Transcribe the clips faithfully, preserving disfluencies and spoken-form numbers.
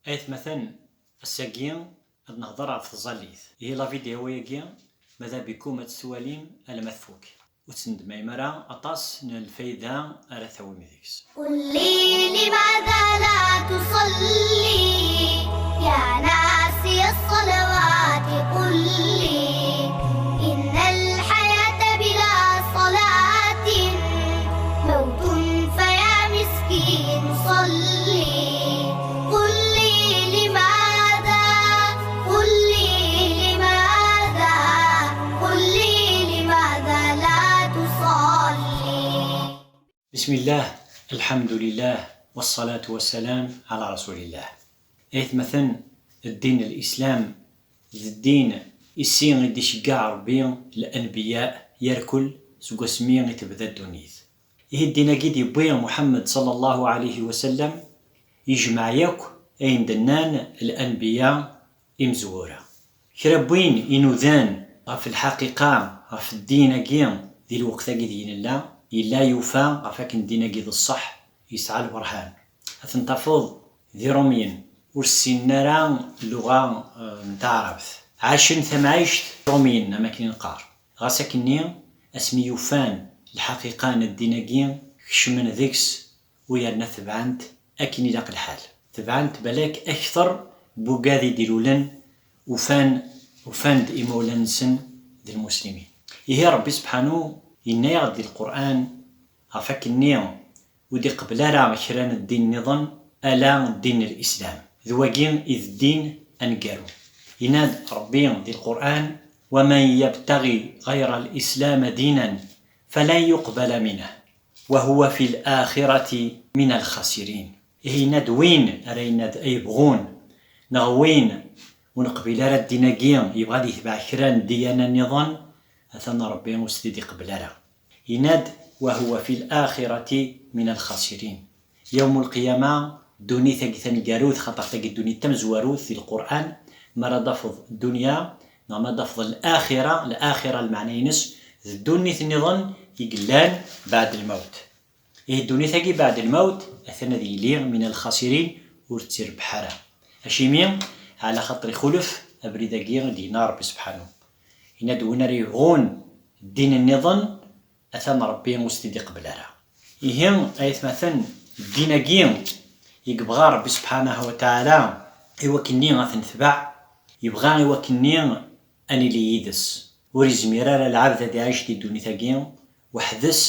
Aytmaten, ass-agi ad nehḍer ɣef tẓallit. Ihi la vidéo-agi, mada bikum ad tt-twalim alamma tfuk. Ur tettnedmayem ara, aṭas n lfayda ara tawim deg-s. قل لي لماذا لا تصلي يا ناسي الصلوات؟ قل لي إن الحياة بلا صلاة موت، فيا مسكين صلي. قل لي لماذا، قل لي لماذا، قل لي لماذا لا تصلي؟ بسم الله، الحمد لله، والصلاة والسلام على رسول الله. Aytmaten, ddin n Lislam d ddin issi i d-iceggeɛ Ṛebbi lanbiya yarkul seg wasmi i tebda ddunit. Ihi ddin-agi i d-yewwi Muḥemmed ṣalla Llahu ɛalayhi wa sallam, yejmeɛ yakk ayen d-nnan lanbiya imezwura. Kra n win inudan ɣef lḥaqiqa, ɣef ddin-agi, di lweqt-agi deg nella, yella yufa ɣef akken ddin-agi d ṣṣeḥ, yesɛa lberhan. Ad ten-tafeḍ d Iṛumyen, ur ssinen ara lluɣa, eh, n taɛrabt. Ɛacen tamɛict Iṛumyen, am akken i neqqar. Ɣas akkenni, asmi ufan lḥaqiqa n ddin-agi, kecmen deg-s, u yerna tebɛen-t akken ilaq lḥal. Tebɛen-t balak akter n wugad i d-ilulen, ufan, ufan-d imawlan-nsen d lmuslimin. Ihi Ṛebbi sebḥanu yenna-yaɣ-d di Lqur'an ɣef akkenni ur d-iqebbel ara kra n ddin nniḍen ala ddin n Lislam. D wagi i d ddin aneggaru. Yenna-d Ṛebbi di Lqur'an: ومن يبتغ غير الإسلام دينا فلن يقبل منه وهو في الآخرة من الخاسرين. Ihi yenna-d win ara yenna-d ay bɣun, neɣ win ur neqbil ara ddin-agi, yebɣa ad yetbeɛ kra n ddiyana nniḍen, atan Ṛebbi ur s-t-id-iqebbel ara. Yenna-d: وهو في الآخرة من الخاسرين. Yawm lqiyama, ddunit-agi taneggarut, xaṭer tagi ddunit tamezwarut di Lqur'an, mi ara d-tafeḍ ddunya, neɣ ma d-tafeḍ laxira, laxira lmeɛna-ines d ddunit nniḍen i yellan beɛd lmawt. Ihi ddunit-agi beɛd lmawt, atan ad yili min lxasirin, ur tt-irbeḥ ara. Acimi? Ɛla xaṭer ixulef abrid-agi i d-yenna Ṛebbi sebḥanu. Yenna-d win ara yebɣun ddin nniḍen, atan Ṛebbi ur s-t-id-iqebbel ara. Ihi, ay atmaten, ddin-agi i yebɣa Ṛebbi subḥanahu wa taɛala i wakken-nni ad t-netbeɛ, yebɣa i wakken-nni ad nili yid-s. Ur izmir ara lɛebd ad iɛic di ddunit-agi weḥd-s,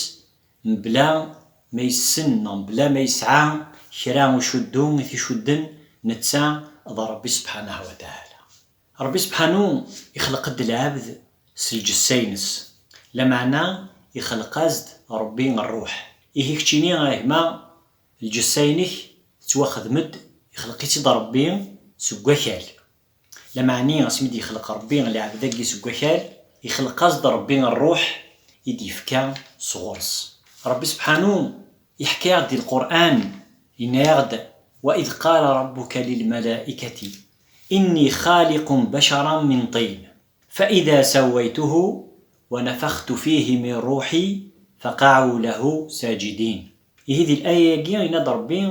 mebla ma yessen neɣ mebla ma yesɛa kra ucuddu i t-icudden, netta d Ṛebbi subḥanahu wa taɛala. Ṛebbi sebḥanu ixleq-d lɛebd s lǧessa-ines, lameɛna ixleq-as-d Ṛebbi ṛṛuḥ. Ihi keččini a gma, lǧessa-inek tettwaxdem-d, ixleq-itt-id Ṛebbi seg wakal. Lameɛni asmi d-yexleq Ṛebbi lɛebd-agi seg wakal, ixleq-as-d Ṛebbi ṛṛuḥ i d-yefka sɣur-s. Ṛebbi sebḥanu iḥka-yaɣ-d di Lqur'an, yenna-yaɣ-d: وإذ قال ربك للملائكة إني خالق بشرا من طين فإذا سويته ونفخت فيه من روحي فقعوا له ساجدين. Ihi di laya-agi yenna-d Ṛebbi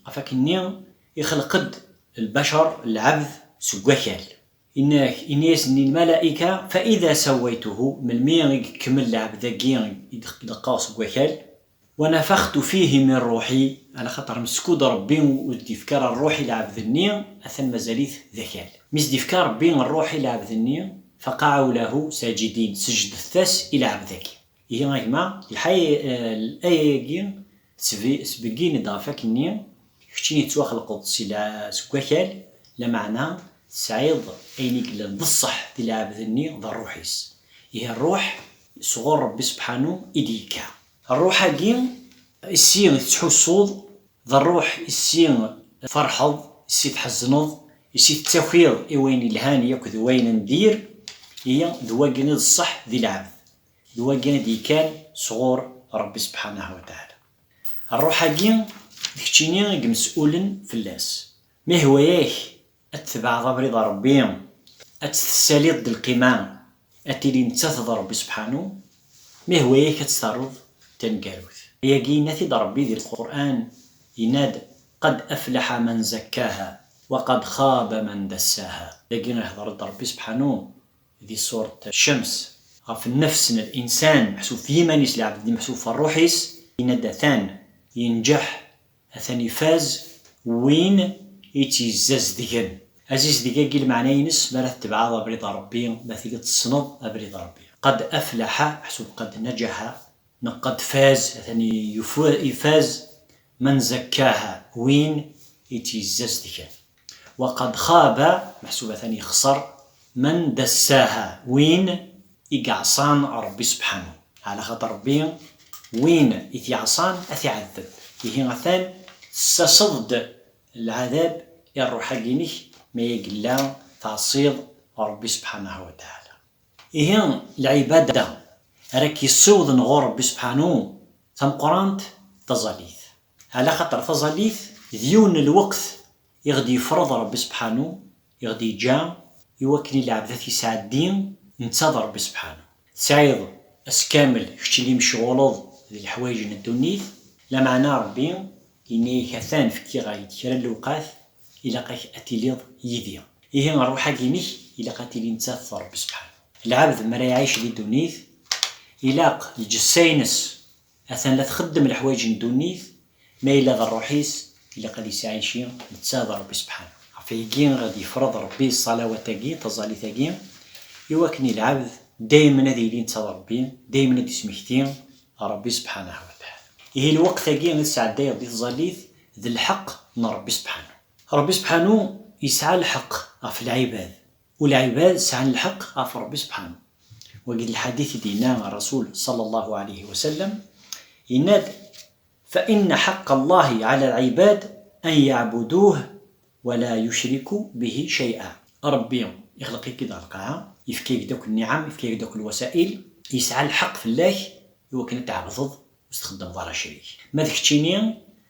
ɣef akken-nni ixleq-d lbacer, lɛebd, seg wakal. Yenna-, yenna-yasen i lmalayka: فإذا سويته, melmi i ikemmel lɛebd-agi i d-, d-qqaɣ seg wakal, ونفخت فيه من روحي, ɛla xaṭer meskud Ṛebbi ur d-yefki ara ṛṛuḥ i lɛebd-nni, atan mazal-it d akal. Mi s-d-yefka Ṛebbi ṛṛuḥ i lɛebd-nni, فقعوا له ساجدين, seǧdet-as i lɛebd-agi. Ihi a gma, lḥay-, eh, laya-agi tesbi-, tesbeggin-d ɣef akken-nni, keččini tettwaxelqeḍ si la-, seg wakal, lameɛna tesɛiḍ ayen i yellan d ṣṣeḥ di lɛebd-nni d ṛṛuḥ-is. Ihi ṛṛuḥ sɣur Ṛebbi sebḥanu i d-yekka. Ṛṛuḥ-agi issi tettḥussuḍ, d ṛṛuḥ issi tferḥeḍ, issi tḥezneḍ, issi tettakiḍ i wayen yelhan yakk d wayen n dir, ihi d wagi i d ṣṣeḥ di lɛebd, d wagi i d-yekkan sɣur Ṛebbi sebḥanahu wa taɛala. Ṛṛuḥ-agi d keččini i yemes'ulen fell-as. Ma ihwa-yak ad tetbeɛeḍ abrid n Ṛebbi, ad tt-tessaliḍ d lqima, ad tili nettat d Ṛebbi sebḥanu, ma ihwa-yak ad tt-terreḍ d taneggarut. Ayagi yenna-t-id Ṛebbi di Lqur'an, yenna-d: قد أفلح من زكاها وقد خاب من دساها. Dagi ihḍer-d Ṛebbi subḥanu di surat Ccems ɣef nnefs n linsan, meḥsub f yiman-is lɛebd, meḥsub f ṛṛuḥ-is, yenna-d atan yenǧeḥ, atan ifaz win i tt-yezzazdgen. Azizdeg-agi lmeɛna-ines mi ara tetebɛeḍ abrid n Ṛebbi, ma tiliḍ tessneḍ abrid n Ṛebbi. قد أفلح, meḥsub قد نجح, neɣ قد فاز, atan yufa-, ifaz, من زكاها, win i tt-yezzazdgen. وقد خاب, meḥsub atan yexṣer, من دساها, win i yeɛṣan Ṛebbi subḥanu. Ɛla xaṭer Ṛebbi, win i t-yeɛṣan, ad t-iɛeddeb. Ihi atan tessaseḍ-d lɛadab i ṛṛuḥ-agi-inek, ma yella tɛeṣiḍ Ṛebbi subḥanahu wa taɛala. Ihi, lɛibada ara k-yessiwḍen ɣur Ṛebbi subḥanu, tameqqrant, d taẓallit. Ɛla xaṭer taẓallit d yiwen n lweqt i ɣ-d-yefreḍ Ṛebbi subḥanu, i ɣ-d-yeǧǧa i wakken i lɛebd ad t-yesɛeddi netta d Ṛebbi subḥanu. Tesɛiḍ ass kamel keččini mecɣuleḍ di leḥwayeǧ n ddunit, lameɛna Ṛebbi yenna-yak atan fkiɣ-ak-d kra n lewqat, ilaq-ak ad tiliḍ yid-i. Ihi ṛṛuḥ-agi-inek ilaq ad tili nettat d Ṛebbi subḥanu. Lɛebd mi ara iɛic di ddunit, ilaq lǧessa-ines atan la txeddem leḥwayeǧ n ddunit, ma yella d ṛṛuḥ-is ilaq ad yesɛici netta d Ṛebbi subḥanu. Ɣef wayagi i ɣ-d-yefreḍ Ṛebbi ṣṣalawat-agi, taẓallit-agi, i wakken i lɛebd daymen ad yili netta d Ṛebbi, daymen ad d-ismekti Ṛebbi subḥanahu wa taɛala. Ihi lweqt-agi i tesɛeddayeḍ di tẓallit d lḥeqq n Ṛebbi subḥanu. Ṛebbi subḥanu yesɛa lḥeqq ɣef lɛibad, u lɛibad sɛan lḥeqq ɣef Ṛebbi subḥanu. Wagi d lḥadit i d-yenna Ṛṛasul ṣalla Llahu ɛalayhi wa sallam, yenna-d: فإن حق الله على العباد أن يعبدوه ولا يشركوا به شيئا. Ṛebbi ixleq-ik-id ɣer lqaɛa, yefka-yak-d akk nniɛam, yefka-yak-d akk lwasail, yesɛa lḥeqq fell-ak i wakken ad t-tɛebdeḍ, ur s-txeddmeḍ ara ccrik. Ma d keččini,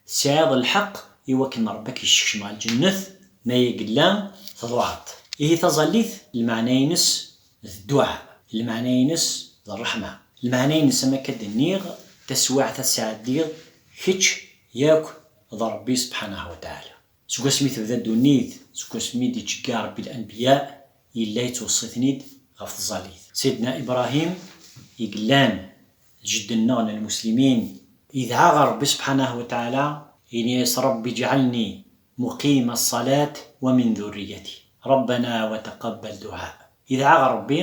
tesɛiḍ lḥeqq i wakken Ṛebbi ad k-yessekcem ɣer lǧennet, ma yella tḍuɛeḍ. Ihi taẓallit, lmeɛna-ines d dduɛa, lmeɛna-ines d ṛṛeḥma, lmeɛna-ines, am akka d-nniɣ, taswiɛt ad tesɛeddiḍ kečč yakk d Ṛebbi subḥanahu wa taɛala. Seg wasmi tebda ddunit, seg wasmi i d-ittceggiɛ Ṛebbi lanbiya, yella yettweṣṣi-ten-id ɣef tẓallit. Sidna Ibṛahim, i yellan d jeddi-nneɣ n lmuslimin, idɛa ɣer Ṛebbi subḥanahu wa taɛala, ini-as: رب اجعلني مقيم الصلاة ومن ذريتي ربنا وتقبل دعاء. Idɛa ɣer Ṛebbi,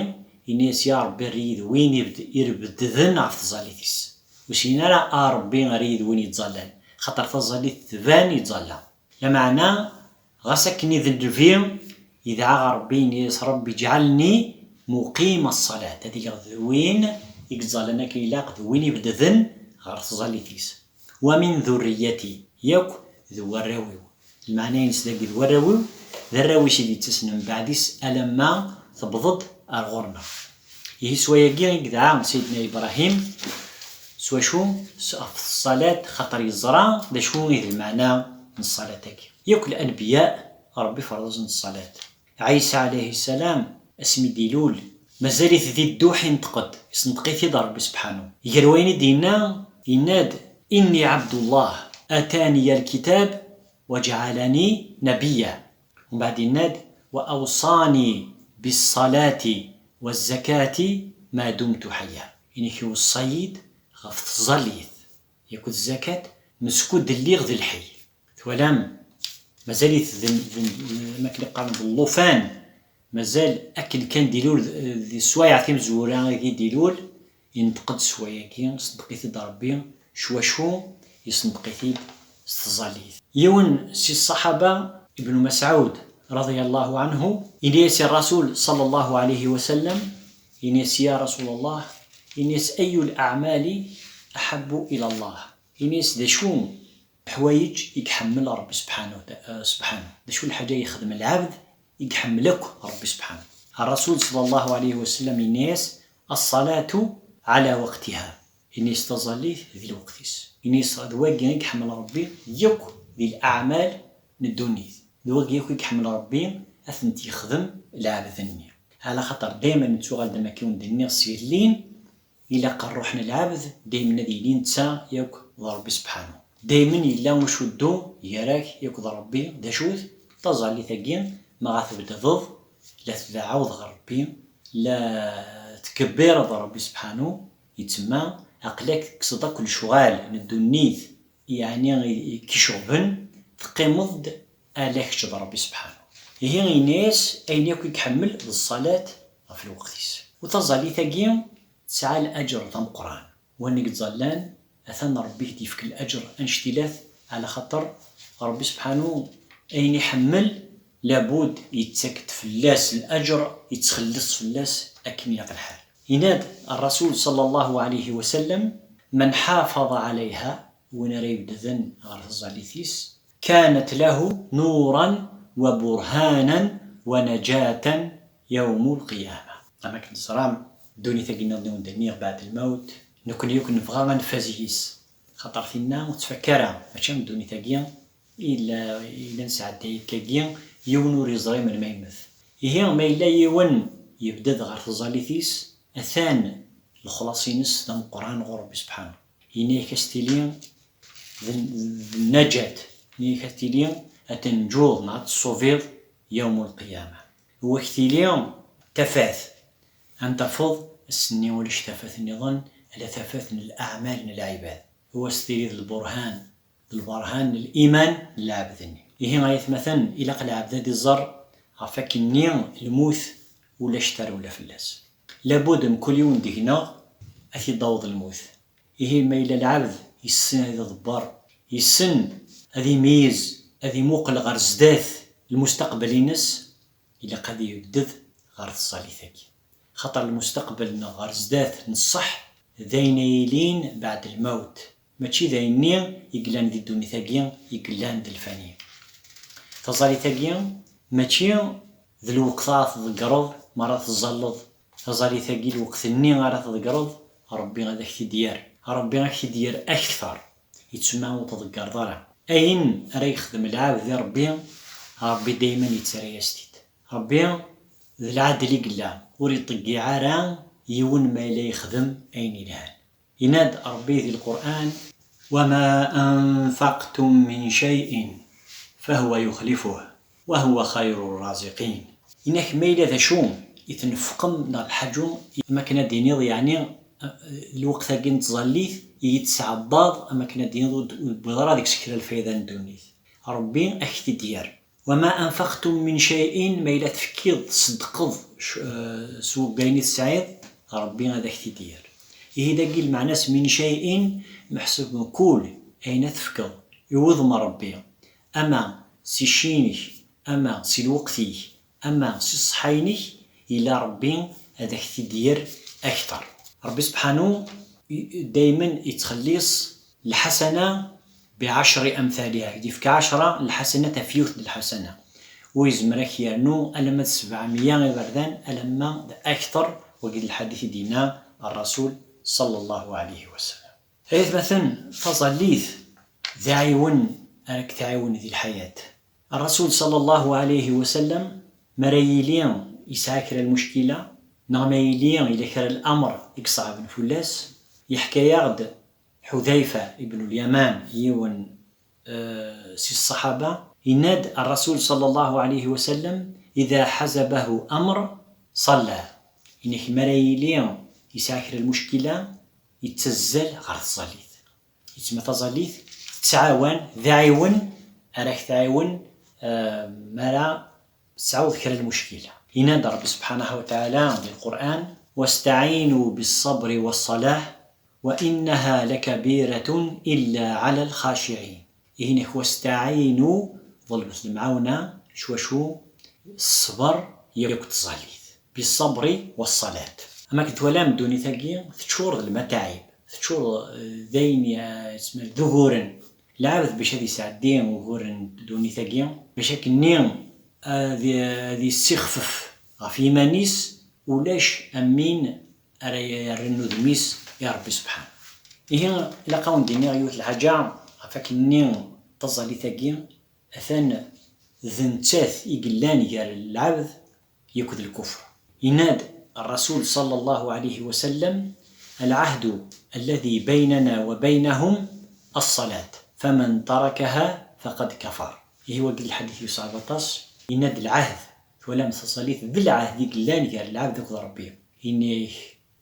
ini-as: Ya Ṛebbi, err-iyi d win ibed-, irebdden ɣef tẓallit-is. Ur s-ini ara: A Ṛebbi, err-iyi d win yettẓallan, xaṭer taẓallit tban yettẓalla. Lameɛna, ɣas akken i d nnbi, yedɛa ɣer Ṛebbi, yenna-yas: رب اجعلني مقيم الصلاة, ad iliɣ d win i yettẓallan akken ilaq, d win ibedden ɣer tẓallit-is. ومن ذريتي, yakk d warraw-iw. Lmeɛna-ines dagi d warraw-iw, d arraw-is i d-yettasen mbeɛd-is alamma tewweḍ-d ar ɣur-neɣ. Ihi s wayagi i yedɛa Sidna Ibṛahim, s wacu? S, ɣef ṣṣalat, xaṭer yeẓra d acu i d lmeɛna n ṣṣalat-agi. Yakk lanbiya, Ṛebbi iferḍ-asen ṣṣalat. Ɛisa ɛalayhi ssalam, asmi d-ilul, mazal-it di dduḥ, inṭeq-d, isenṭeq-it-id Ṛebbi subḥanu. Gar wayen i d-yenna, yenna-d: إني عبد الله آتاني الكتاب وجعلني نبيا. Umbeɛd yenna-d: وأوصاني بالصلاة والزكاة ما دمت حيا. Ini-k iweṣṣa-yi-d ɣef tẓallit yakk d zzakat, meskud lliɣ d lḥi. Twalam? Mazal-it d, d, ma akken qqaren, d llufan. Mazal akken kan d-ilul, d, d sswayeɛ timezwura i d-ilul, inṭeq-d s wayagi, isenṭeq-it-id Ṛebbi, s wacu? Isenṭeq-it-id s tẓallit. Yiwen si ṣṣaḥaba, Ibnu Masɛud, رضي الله عنه, ini-as i Ṛṛasul, صلى الله عليه وسلم, ini-as: يا رسول الله, ini-as: أي الأعمال أحب إلى الله؟ Ini-as: D acu leḥwayeǧ i iḥemmel Ṛebbi subḥanahu wa ta-, eh, subḥanahu? D acu lḥaǧa i yexdem lɛebd i iḥemmel akk Ṛebbi subḥanahu? Ṛṛasul صلى الله عليه وسلم ini-as: الصلاة على وقتها. Ini-as: Taẓallit di lweqt-is. Ini-as: D wagi i iḥemmel Ṛebbi yakk di leɛmal n ddunit. D wagi yakk i iḥemmel Ṛebbi ad tent-yexdem lɛebd-nni. Ɛla xaṭer daymen nettuɣal-d am akka wen-d-nniɣ sgellin, ilaq ṛṛuḥ n lɛebd daymen ad yili netta yakk d Ṛebbi subḥanahu. Daymen yella ucuddu gar-ak yakk d Ṛebbi, d acu-t? Taẓallit-agi, ma ɣa tbeddeḍ, la tdeɛɛuḍ ɣer Ṛebbi, la tkebbireḍ Ṛebbi sebḥanu, yettma, aql-ak tekkseḍ akk lecɣal n ddunit, yeɛni i, i k-iceɣben, teqqimeḍ-d ala kečč d Ṛebbi sebḥanu. Ihi yenna-yas ayen akk i iḥemmel d ṣṣalat ɣef lweqt-is. U taẓallit-agi tesɛa laǧer d ameqqran. Win i yettẓallan, atan Ṛebbi i k-d-yefk laǧer annect-ilat, ɛla xaṭer Ṛebbi sebḥanu ayen iḥemmel, labud yettak-d fell-as laǧer, yettxelliṣ fell-as akken ilaq lḥal. Yenna-d Ṛṛasul ṣalla Llahu ɛalayhi wa sallam: من حافظ عليها, win ara ibedden ɣer tẓallit-is, كانت له نورا وبرهانا ونجاة يوم القيامة. Am akken teẓram, ddunit-agi nniḍen i wen-d-nniɣ, beɛd lmawt, nekkni akk nebɣa ad nfaz yis, xaṭer tinna ur tettfakka ara, mačči am ddunit-agi i la, i la nesɛedday akkagi, yiwen ur yeẓri melmi yemmet. Ihi, ma yella yiwen yebded ɣer tẓallit-is, atan lexlaṣ-ines d ameqqran ɣur Ṛebbi sebḥanu. Yenna-ak ad s-tili d, d nnajat, yenna-ak ad tili ad tenǧuḍ neɣ ad tessubiḍ yawm lqiyama. U ad k-tili tafat, ad tafeḍ ass-nni ulac tafat nniḍen, ala tafat n leɛmal n lɛibad. U ad s-tili d lburhan, d lberhan n liman n lɛebd-nni. Ihi ay atmaten, ilaq lɛebd ad iẓer ɣef akken-nni lmut ulac tarewla fell-as. Labud mkul yiwen deg-neɣ ad t-id-aweḍ lmut. Ihi ma yella lɛebd yessen ad iḍebber, yessen ad imeyyez, ad imuqel ɣer zdat lmustaqbel-ines, ilaq ad yebded ɣer tẓallit-agi. Xaṭer lmustaqbel-nneɣ ɣer zdat n ṣṣeḥ d ayen ay yilin beɛd lmawt, mačči d ayenni i yellan di ddunit-agi i yellan d lfani. Taẓallit-agi mačči d lweqt ara tḍeggreḍ mi ara tẓalleḍ. Taẓallit-agi, lweqt-nni ara tḍeggreḍ, Ṛebbi ad ak-t-id-yerr. Ṛebbi ad ak-t-id-yerr akteṛ. Yettma ur tḍeggreḍ ara. Ayen ara yexdem lɛebd i Ṛebbi, Ṛebbi dayman yettarra-yas-t-id. Ṛebbi d lɛadel i yella, ur iṭeyyiɛ ara yiwen ma yella yexdem ayen yelhan. Yenna-d Ṛebbi di Lqur'an: وما أنفقتم من شيء فهو يخلفه وهو خير الرازقين. Yenna-k ma yella d acu i tnefqem neɣ lḥaǧu, am akken ad d-tiniḍ, yeɛni, lweqt-agi n tẓallit i yi-tesɛeddaḍ, am akken ad d-tiniḍ ur d-, ur d-tewwiḍ ara deg-s kra lfayda n ddunit. Ṛebbi ad ak-t-id-yerr. وما أنفقتم من شيء, ma yella tefkiḍ, tṣeddqeḍ c-, eh, s wayen i tesɛiḍ, Ṛebbi ad ak-t-id-yerr. Ihi dagi lmeɛna-s من شيء, meḥsub mkul ayen ad tefkeḍ i wudem n Ṛebbi, ama si cci-inek, ama si lweqt-ik, ama si ṣṣeḥḥa-inek, yella Ṛebbi ad ak-t-id-yerr akteṛ. Ṛebbi sebḥanu i-, daymen ittxelliṣ lḥasana بعشر أمثالها, ad k-d-yefk ɛecṛa lḥasanat ɣef yiwet n lḥasana. U yezmer ad k-yernu alamma d sebɛemya iberdan, alamma d akteṛ, wagi d lḥadit i d-yenna Ṛṛasul ṣalla Llahu ɛalayhi wa sallam. Ay atmaten, taẓallit d aɛiwen ara k-tɛiwen di lḥayat. Ṛṛasul ṣalla Llahu ɛalayhi wa sallam, mi ara yili yesɛa kra n lmuckila, neɣ ma yili yella kra n lameṛ i iṣeɛben fell-as, yeḥka-yaɣ-d Ḥudayfa ibn Lyaman, yiwen, eh, si ṣṣaḥaba, yenna-d Ṛṛasul ṣalla Llahu ɛalayhi wa sallam: إذا حزبه أمر صلى. Inek mi ara yili yesɛa kra n lmuckila, yettazzal ɣer tẓallit. Yettma taẓallit tettɛawan, d aɛiwen ara k-tɛiwen, eh, mi ara tesɛuḍ kra n lmuckila. Yenna-d Ṛebbi subḥanahu wa taɛala di Lqur'an: واستعينوا بالصبر والصلاة وإنها لكبيرة إلا على الخاشعين. Ihi-nek واستعينوا, ḍelbet lemɛawna, s wacu? Ṣṣber akked tẓallit. بالصبر والصلاة. Am akken twalam ddunit-agi teččur d lmataɛib, teččur, eh, d ayen, eh, yettmal d uguren. Lɛebd bac ad yesɛeddi uguren n ddunit-agi, bac akken-nni ad, ad yessixfef ɣef yiman-is, ulac am win ara yerren udem-is i Ṛebbi sebḥanu. Ihi, ilaq ad wen-d-iniɣ yiwet lḥaǧa ɣef akken-nni taẓallit-agi, atan d nettat i yellan gar lɛebd akked lkufr. Yenna-d Ṛṛasul ṣalla Llahu ɛalayhi wa sallam: العهد الذي بيننا وبينهم الصلاة فمن تركها فقد كفر. Ihi wagi d lḥadit yuṣɛeb aṭas. Yenna-d lɛahd, twalam taẓallit d lɛahd i yellan gar lɛabd akked Ṛebbi. Yenna-ak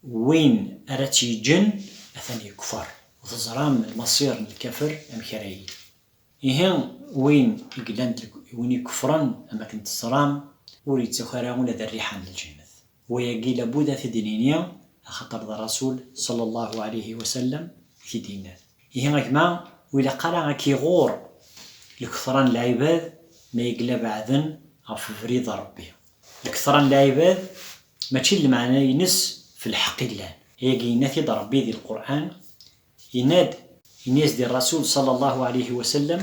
win ara tt-yeǧǧen atan yekfer. U teẓram lmaṣir n lkafir amek ara yili. Ihi win i yellan d lk-, win ikefren, am akken teẓram, ur yettaki ara ula d rriḥa n lǧennet. Wayagi labud ad t-id-nini, axaṭer d Rasul ṣalla Llahu ɛalayhi wa sallam i t-id-yennan. Ihi a gma, ur ilaq ara ad k-iɣur lketṛa n lɛibad ma yella beɛden ɣef ubrid n Ṛebbi. Lketṛa n lɛibad mačči d lmeɛna-ines f lḥeqq i llan. Ayagi yenna-t-id Ṛebbi di Lqur'an, yenna-d, yenna-yas-d i Rasul ṣalla Llahu ɛalayhi wa sallam: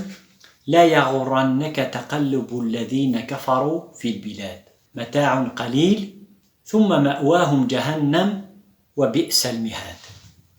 لا يغرنك تقلب الذين كفروا في البلاد متاع قليل ثم مأواهم جهنم وبئس المهاد.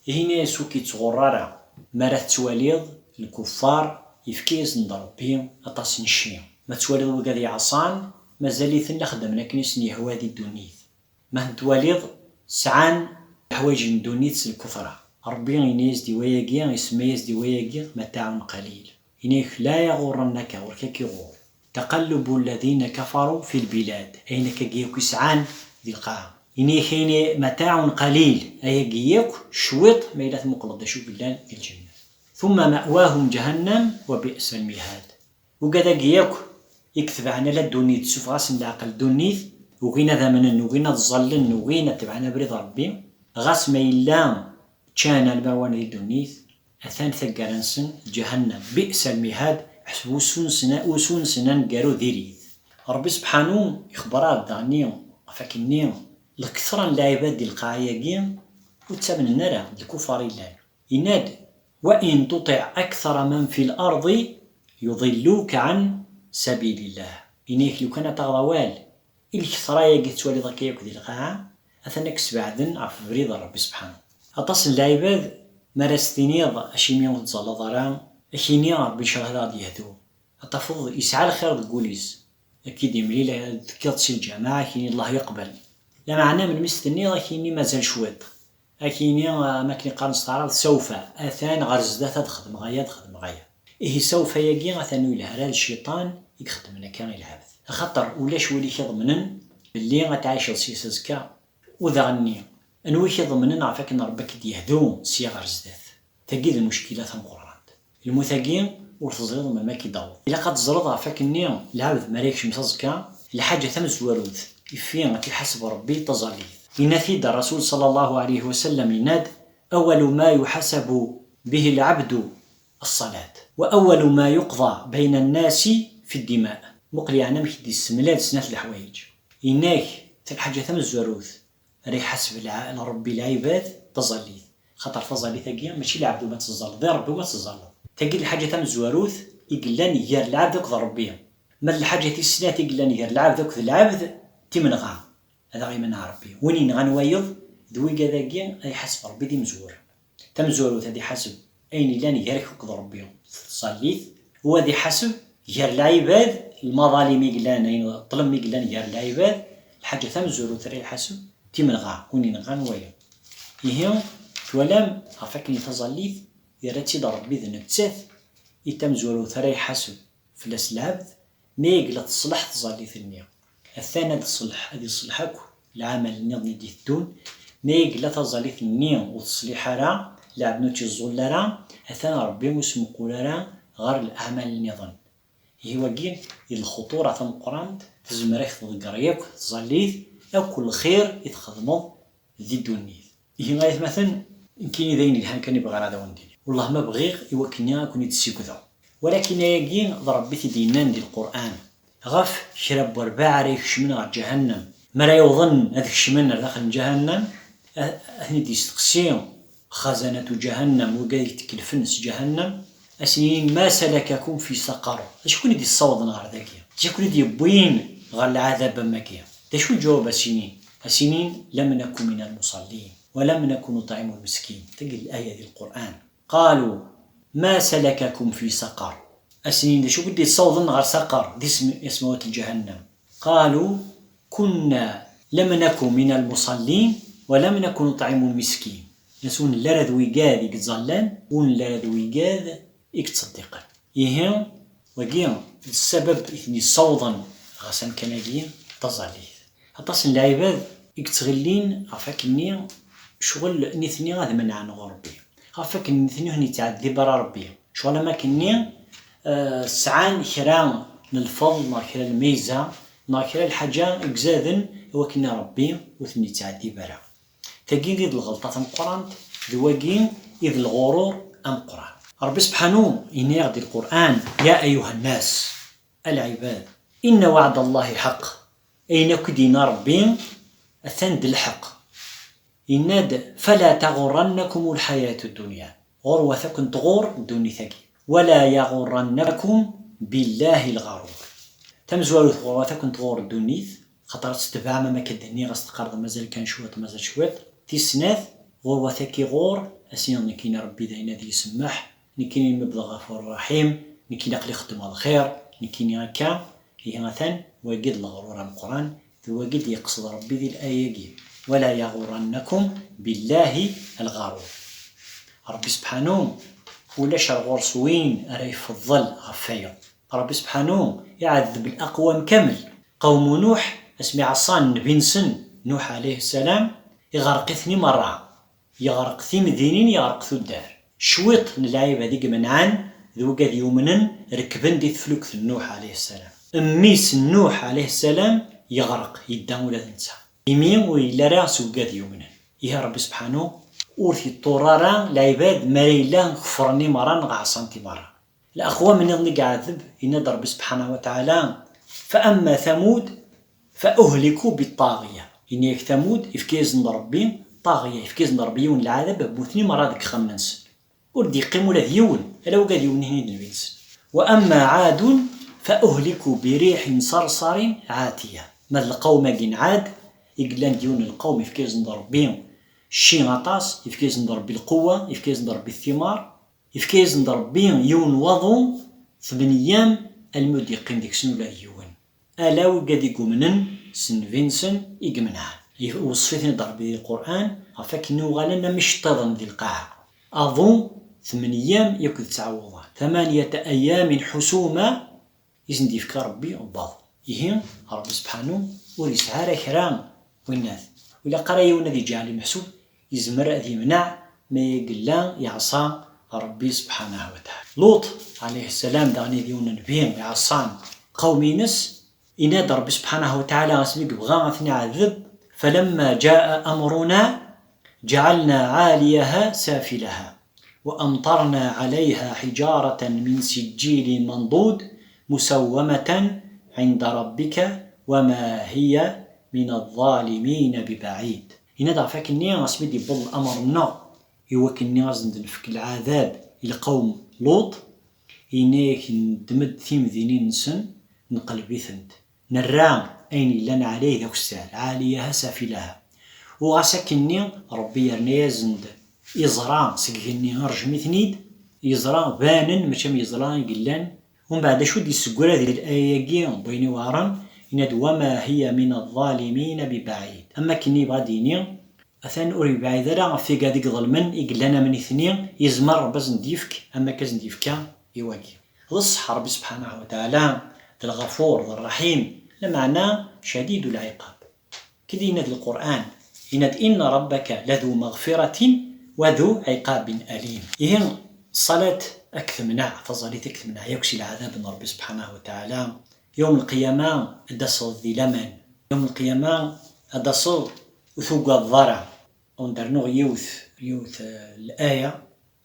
Ihi yenna-yas ur k-ittɣurr ara mi ara tettwaliḍ lkuffar yefka-yasen-d Ṛebbi aṭas n cci. Ma tettwaliḍ wigad yeɛṣan, mazal-iten la xeddmen akken i sen-yehwa di ddunit. Ma ten-twaliḍ sɛan leḥwayeǧ n ddunit s lkutra. Ṛebbi yenna-yas-d i wayagi, isemma-yas-d i wayagi متاع قليل. Yenna-yak لا يغرنك, ur k-ak-iɣur, تقلب الذين كفروا في البلاد, ayen akkagi akk i sɛan di lqaɛa. Yenna-yak ayen متاع قليل, ayagi yakk cwiṭ ma yella tmuqleḍ d acu yellan di lǧennet. ثم مأواهم جهنم وبئس المهاد. Ugad-agi yakk i itebɛen ala ddunit, ssufeɣ-asen leɛqel ddunit, ugin ad amnen, ugin ad ẓallen, ugin ad tebɛen abrid n Ṛebbi, ɣas ma yella ččan alma wan di ddunit, atan taggara-nsen ǧahannam. بئس المهاد, ḥseb usu-nsen, usu-nsen aneggaru diri-t. Ṛebbi sebḥanu ixebber-aɣ-d daɣenni ɣef akkenni, lketṛa n lɛibad di lqaɛa-agi ur ttamnen ara, d lkufar i llan. Yenna-d: وإن تطع أكثر من في الأرض يضلوك عن سبيل الله. Yenna-yak lukan ad taɣeḍ awal i lketṛa-agi tettwaliḍ akka yakk di lqaɛa, atan ad k-sbeɛden ɣef ubrid n Ṛebbi sebḥanu. Aṭas n lɛibad mi ara s-tiniḍ acimi ur tettẓallaḍ ara, ad k-yini Ṛebbi ncallah ad aɣ-d-yehdu. Ad tafeḍ yesɛa lxir deg wul-is. Ad k-id-imlil, ad tekkiḍ si lǧameɛ, ad k-yini Allah yeqbel. Lameɛna melmi s-tenniḍ ad k-yini mazal cwiṭ. Ad k-yini, am akken i qqaren s taɛrabt, سوف, atan ɣer zdat ad xedmeɣ aya, ad xedmeɣ aya. Ihi سوف-agi atan ur yelhi ara d cciṭan i ixeddmen akka i lɛebd. Axaṭer ulac win i k-iḍemnen belli ad tɛiceḍ s-yes azekka. U daɣenni, anwa i k-iḍemnen ɣef akken Ṛebbi ad k-id-yehdu sya ɣer zdat? Tagi d lmuckila tameqqrant. Lmut-agi ur teẓriḍ melmi ad k-id-taweḍ. Ilaq ad teẓreḍ ɣef akkenni lɛebd mi ara yekcem s aẓekka, lḥaǧa tamezwarut ifi ad k-iḥaseb Ṛebbi d taẓallit. Yenna-t-id Ṛṛasul ṣalla Llahu ɛalayhi wa sallam, yenna-d: أول ما يحاسب به العبد الصلاة، وأول ما يقضى بين الناس في الدماء. Muqel yeɛni amek i d-yessemlal snat leḥwayeǧ. Yenna-k, lḥaǧa tamezwarut ara iḥaseb lɛ-, Ṛebbi lɛibad d taẓallit. Xaṭer taẓallit-agi mačči lɛebd umi ad teẓẓalleḍ, i Ṛebbi umi ad teẓẓalleḍ. Tagi d lḥaǧa tamezwarut i yellan gar lɛebd akked Ṛebbi. Ma d lḥaǧa tis snat i yellan gar lɛebd akked lɛebd, d timenɣa. Ad aɣ-imenɛ Ṛebbi. Win yenɣan wayeḍ, d wigad-agi ad iḥaseb Ṛebbi d imezwura. Tamezwarut ad iḥaseb ayen yellan gar-k akked Ṛebbi, tẓallit, u ad iḥaseb gar lɛibad, lmaḍalim i yellan, ayen, ṭṭlem i yellan gar lɛibad, lḥaǧa tamezwarut ara iḥaseb, timenɣa, win yenɣan wayeḍ. Ihi, twalam, ɣef akken i taẓallit, yerra-tt-id Ṛebbi d nettat i tamezwarut ara iḥaseb fell-as lɛebd, mi yella teṣleḥ tẓallit-nni, atan ad iṣleḥ, ad iṣleḥ akk lɛamal nniḍen i d-iteddun. Mi yella taẓallit-nni ur teṣliḥ ara, lɛebd ur tt-iẓẓul ara, atan Ṛebbi ur smuqul ara ɣer leɛmal nniḍen. Ihi wagi i d lxuṭura tameqqrant, tezmer ad k-tḍegger yakk tẓallit, akk lxir i txedmeḍ di ddunit. Ihi ay atmaten, nekkini d ayen yelhan kan i bɣiɣ ad awen-d-iniɣ. Wellah ma bɣiɣ i wakken ad ken-id-ssigdeɣ. Walakin ayagi d Ṛebbi i t-id-yennan di Lqur'an ɣef kra n werbaɛ ara ikecmen ɣer ǧahannam. Mi ara yawḍen ad kecmen ar daxel n ǧahannam, a-, ad ten-id-yesteqsi xazanatu ǧahannam, wigad i d-ikellfen s ǧahannam, ad sen-yini: ما سلككم في سقر؟ D acu i ken-id-yessawḍen ɣer dagi? D acu i ken-id-yewwin ɣer lɛadab am wagi? D acu lǧawab ad s-inin? Ad s-inin: لم نك من المصلين ولم نك نطعم المسكين. Tagi d laya di Lqur'an. قالوا ما سلككم في سقر؟ Ad s-inin: D acu i ken-id-yessawḍen ɣer saqar, d isem, isem n ǧahannam? قالوا كنا لم نك من المصلين ولم نك نطعم المسكين. Nnan-as: ur nelli ara d wigad i yettẓallan, ur nelli ara d wigad i yettṣeddiqen. Ihi, Wagi d ssabab i ten-yessawḍen ɣer amkan-agi, d taẓallit. Aṭas n lɛibad i yettɣillin ɣef akkenni, ccɣel nitni ad menɛen ɣur Rebbi, ɣef akken nitni ur ten-yettɛeddib ara Rebbi. Ccɣel am akkenni, eh, sɛan kra n lfeḍl neɣ kra n lmeyza neɣ kra n lḥaǧa i izaden i wakken Rebbi ur ten-yettɛeddib ara. Tagi i d lɣelṭa tameqqrant, d wagi i d lɣurur ameqqran. Rebbi sebḥanu yenna-yaɣ di Lqur'an: "Ya ayuha nnas", a lɛibad, "inna waɛda Allahi ḥeqq." Ayen akk i d-yenna Rebbi atan d lḥeqq. Yenna-d: "Fala taɣurrannakum lḥayatu dunya." Ɣurwat ad ken-tɣur ddunit-agi. "Wala yaɣurrannakum billahi lɣarur." Tamezwarut, ɣurwat ad ken-tɣur ddunit, xaṭer ad tettebɛem am akka d-nniɣ, ad s-teqqareḍ mazal kan cwiṭ, mazal cwiṭ. Tis snat, ɣurwat ad k-iɣur, ad s-iniḍ nekkini Rebbi d ayen ad yi-semmeḥ, nekkini imi d Lɣafur Raḥim, nekkini aql-i xeddmeɣ lxir, nekkini akka. Ihi atan, wagi d leɣrur ameqqran, d wagi d-yeqsed Rebbi di laya-agi: "Wala yaɣurrannakum billahi lɣarur." Rebbi sebḥanu ulac ar ɣur-s win ara ifeḍḍel ɣef wayeḍ. Rebbi sebḥanu iɛeddeb laqwam kamel. Qawmu Nuḥ, asmi ɛṣan nnbi-nsen, Nuḥ ɛalayhi ssalam, iɣreq-iten i merra. Yeɣreq timdinin, yeɣreq tuddar. Cwiṭ n lɛibad i imenɛen d wigad yumnen, rekben di teflukt n Nuḥ ɛalayhi ssalam. Mmi-s n Nuḥ ɛalayhi ssalam yeɣreq, yedda ula d netta. Imi ur yelli ara s wigad yumnen. Ihi Rebbi sebḥanu ur t-yeṭṭur ara lɛibad mi ara yella kefren i merra neɣ ɛṣan-t i merra. Laqwam nniḍen i iɛeddeb, yenna-d Rebbi sebḥanahu wa taɛala: "Fa amma Thamud fa uhliku bi ṭṭaɣiya." Yenna-yak Thamud, ifka-yasen-d Rebbi ṭṭaɣiya, ifka-yasen-d Rebbi yiwen n lɛadab, mmuten i merra deg ixxamen-nsen. Ur d-yeqqim ula d yiwen, ala wigad yumnen i d nnbi-nsen. "Wa amma Ɛadun fa uhliku bi riḥin ṣarṣarin ɛatiya." Ma d lqawm-agi n Ɛad, i yellan d yiwen n lqawm ifka-yasen-d Rebbi cci aṭas, ifka-yasen-d Rebbi lqewwa, ifka-yasen-d Rebbi thimar, ifka-yasen-d Rebbi yiwen n waḍu, tmenyam, almi ur d-yeqqim deg-sen ula d yiwen. Ala wigad i yumnen s nnbi-nsen i imenɛen. Iweṣṣef-iten-id Rebbi di Lqur'an ɣef wakken uɣalen am iceṭṭiḍen di lqaɛa. Aḍu, tmenyam yakk d tesɛa wuḍan. Thamaniyata ayyamin ḥusuma, i sen-d-yefka Rebbi baḍ. Ihi, Rebbi sebḥanu ur yesɛi ara kra, winnat. Ur ilaq ara yiwen ad yeǧɛel imeḥsub, yezmer ad yemneɛ ma yella yeɛṣa Rebbi sebḥanahu wa taɛala. Luṭ ɛalayhi ssalam daɣen d yiwen n nnbi iɛṣan qawm-ines, yenna-d Rebbi sebḥanahu wa taɛala asmi yebɣa ad ten-iɛeddeb: "Falamma ja'a amruna ja'alna 'aliyaha safilaha wa amtarna 'alayha hijaratan min sijjilin mandud musawwamatan 'inda rabbika wa ma hiya min adh-dhalimina bi ba'id." Yenna-d ɣef wakken-nni asmi d-yewweḍ lamer-nneɣ i wakken-nni ad sen-d-nefk lɛadab i lqawm Luṭ, yenna-yak neddem-d timdinin-nsen, nqelleb-itent, nerra ayen yellan ɛlay d akessar, ɛaliyaha safilaha. U ɣas akkenni, Rebbi yerna-yasen-d iẓra seg igenni, irjem-iten-id, iẓra banen, mačči am iẓra i yellan. Umbeɛd, acu d-yessegra di laya-agi n wayen iweɛren? Yenna-d: "Wa ma hiya min adh-dhalimina bi ba'id." Am akken yebɣa ad d-yini, atan ur yebɛid ara ɣef wigad i iḍelmen, i yellan am nitni, yezmer Rebbi ad sen-d-yefk am akka ad sen-d-yefka i wagi. D ṣṣeḥ Rebbi sebḥanahu wa taɛala d Lɣafur, d Rraḥim, lameɛna cadidu lɛiqab. Kid yenna-d Lqur'an, yenna-d: "Inna rabbaka ladu maɣfiratin wa du ɛiqabin alim." Ihi, ṣṣalat ad k-temneɛ, taẓallit ad k-temneɛ yakk si lɛadab n Rebbi sebḥanahu wa taɛala. Yawm lqiyama ad d-taseḍ di laman. Yawm lqiyama ad d-taseḍ ur tugadeḍ ara. Ad wen-d-rnuɣ yiwet, yiwet, eh, laya.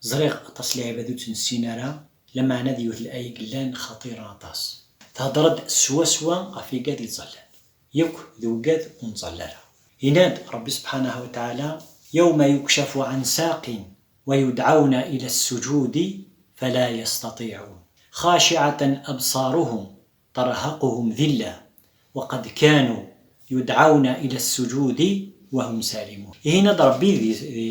Ẓriɣ aṭas n lɛibad ur tt-nessin ara, lameɛna d yiwet n laya i yellan xaṭira aṭas. Thedder-d swaswa ɣef wigad yettẓallan yakk d wigad ur nettẓalla ara. Yenna-d Rebbi sebḥanahu wa taɛala: "Yawma yukcafu an saqin wa yudɛawna ila ssujudi fala yastaṭiɛun. Xaciɛatan abṣaruhum tarhaquhum dhilla wa qad kanu yudɛawna ila ssujudi wa hum salimun." Ihi yenna-d Rebbi di, di,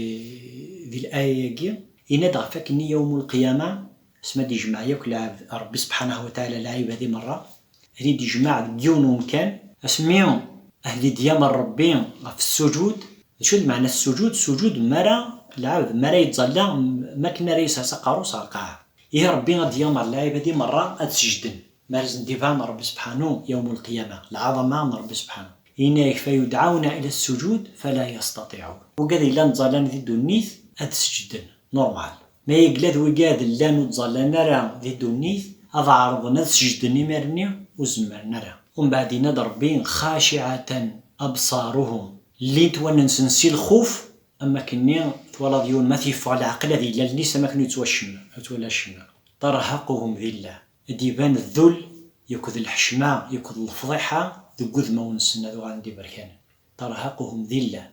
di laya-agi, yenna-d ɣef wakken-nni yawm lqiyama, asmi ad d-yejmeɛ yakk lɛebd, Rebbi sebḥanahu wa taɛala, lɛibad i merra, ad ten-id-yejmeɛ deg yiwen umkan, asmi ad ten-id-yamer Rebbi ɣef ssujud. D acu d lmeɛna ssujud? Ssujud mi ara lɛebd, mi ara yettẓalla, m-, mi akken ara yesers aqerru-s ɣer lqaɛa. Ihi Ṛebbi ad d-yameṛ lɛibad-i meṛṛa ad seǧden. Mi ara sen-d-iban Ṛebbi subḥanu yawm lqiyama, lɛaḍama n Ṛebbi subḥanu. Yenna-yak, فيدعون إلى السجود فلا يستطيعون. Wigad yellan ttẓallan di ddunit ad seǧden, normal. Ma yella d wigad llan ur ttẓallan ara di ddunit, ad ɛerḍen ad seǧden imir-nni, ur zemmren ara. Umbeɛd yenna-d Ṛebbi, خاشعة أبصارهم. Llint wallen-nsen si lxuf, am wakken-nni twalaḍ yiwen ma t-yeffeɣ leɛqel ad yella allen-is am wakken ur yettwacem-, ur yettwala acemma. ترهقهم ذلة. Ad d-iban ddul, akked lḥecma, akked lefḍiḥa deg wudmawen-nsen ad uɣalen d iberkanen. ترهقهم ذلة.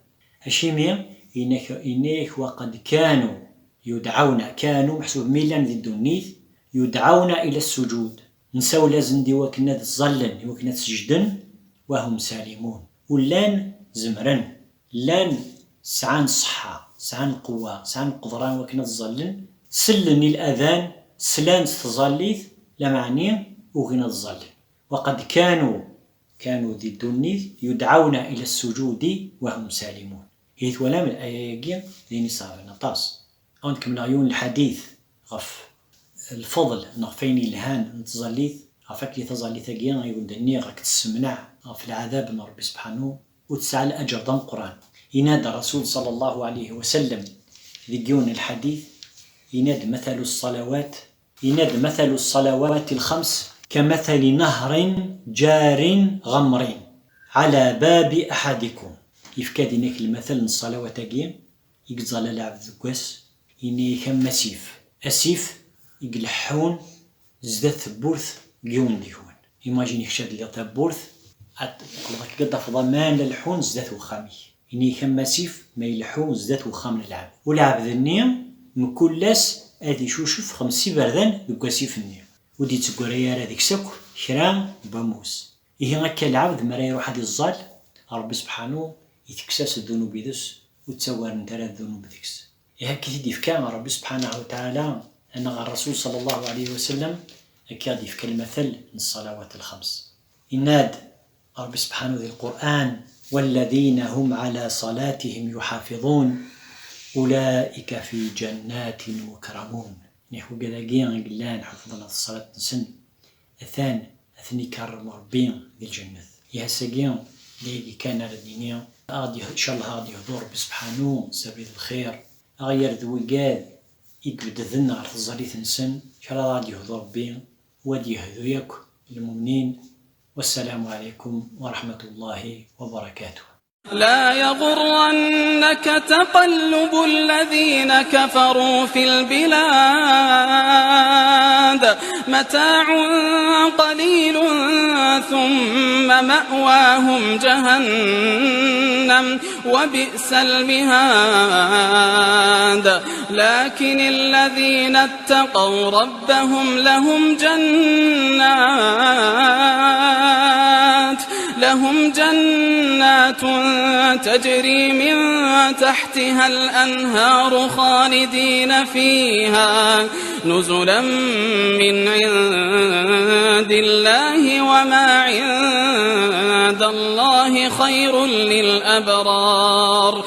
Acimi? Yenna-k, yenna-yak, وقد كانوا يدعون, كانوا meḥsub mi llan di ddunit, يدعون إلى السجود. Nsawel-asen-d i wakken ad ẓallen, i wakken ad seǧden, وهم سالمون. U llan zemren, llan sɛan ṣṣeḥḥa, sɛan lqewwa, sɛan lqedra i wakken ad ẓallen, sellen i ladan, slan s tẓallit, lameɛni ugin ad ẓallen. وقد كانوا, كانوا di ddunit, يدعون إلى السجود وهم سالمون. Ihi twalam, aya-agi d ayen iṣeɛben aṭas. Ad wen-kemmleɣ yiwen lḥadit ɣef lfeḍl neɣ ɣef wayen yelhan n tẓallit, ɣef akken taẓallit-agi i wen-d-nniɣ ad k-tessemneɛ ɣef lɛadab n Ṛebbi subḥanu, u tesɛa laǧer d ameqqran. Yenna-d Ṛṛasul ṣalla Llahu ɛalayhi wa sallam deg yiwen n lḥadit, yenna-d: مثل الصلوات, yenna-d: مثل الصلوات الخمس كمثل نهر جار غمر على باب أحدكم. Yefka-d inak lmatal n ṣṣalawat-agi i yettẓalla lɛebd deg wass, yenna-yak am asif. Asif i ileḥḥun zdat tewwurt n yiwen deg-wen. Imagine kečč ad tiliḍ tawwurt, ad teqleḍ akka ad tafeḍ aman la leḥḥun zdat wexxam-ik. Yenna-yak am asif ma ileḥḥu zdat wexxam n lɛebd. U lɛebd-nni mkul ass ad icucef xemsa iberdan deg wasif-nni. Ur d-itteggaray ara deg-s akk kra n wamus. Ihi akka lɛebd mi ara iruḥ ad iẓẓal, Ṛebbi subḥanu itekkes-as ddunub-ines, ur ttagarent ara ddunub deg-s. Ihi akka i t-id-ifka Ṛebbi subḥanahu wa taɛala, neɣ Ṛṛasul ṣalla Llahu ɛalayhi wa sallam, akka i d-ifka lmatal n ṣṣalawat lxems. Yenna-d Ṛebbi subḥanu di Lqur'an: والذين هم على صلاتهم يحافظون أولئك في جنات مكرمون. Nih wigad-agi i yellan ḥefḍen ɣef ṣṣalat-nsen, atan ad ten-ikerrem Ṛebbi di lǧennet. Ihi ass-agi d ayagi kan ara d-nini, ad ɣ-d-yeh-, ncallah ad ɣ-d-yehdu Ṛebbi subḥanu s abrid n lxir, ad ɣ-yerr d wigad i ibedden ɣer tẓallit-nsen, ncallah ad ɣ-d-yehdu Ṛebbi, u ad yehdu yakk lmumnin. والسلام عليكم ورحمة الله وبركاته. لا يغرنك تقلب الذين كفروا في البلاد، متاع قليل ثم مأواهم جهنم، وبئس المهاد. لكن الذين اتقوا ربهم لهم جنات، لهم جنات تجري من تحتها الأنهار خالدين فيها، نزلا من عند الله، وما عند الله خير للأبرار.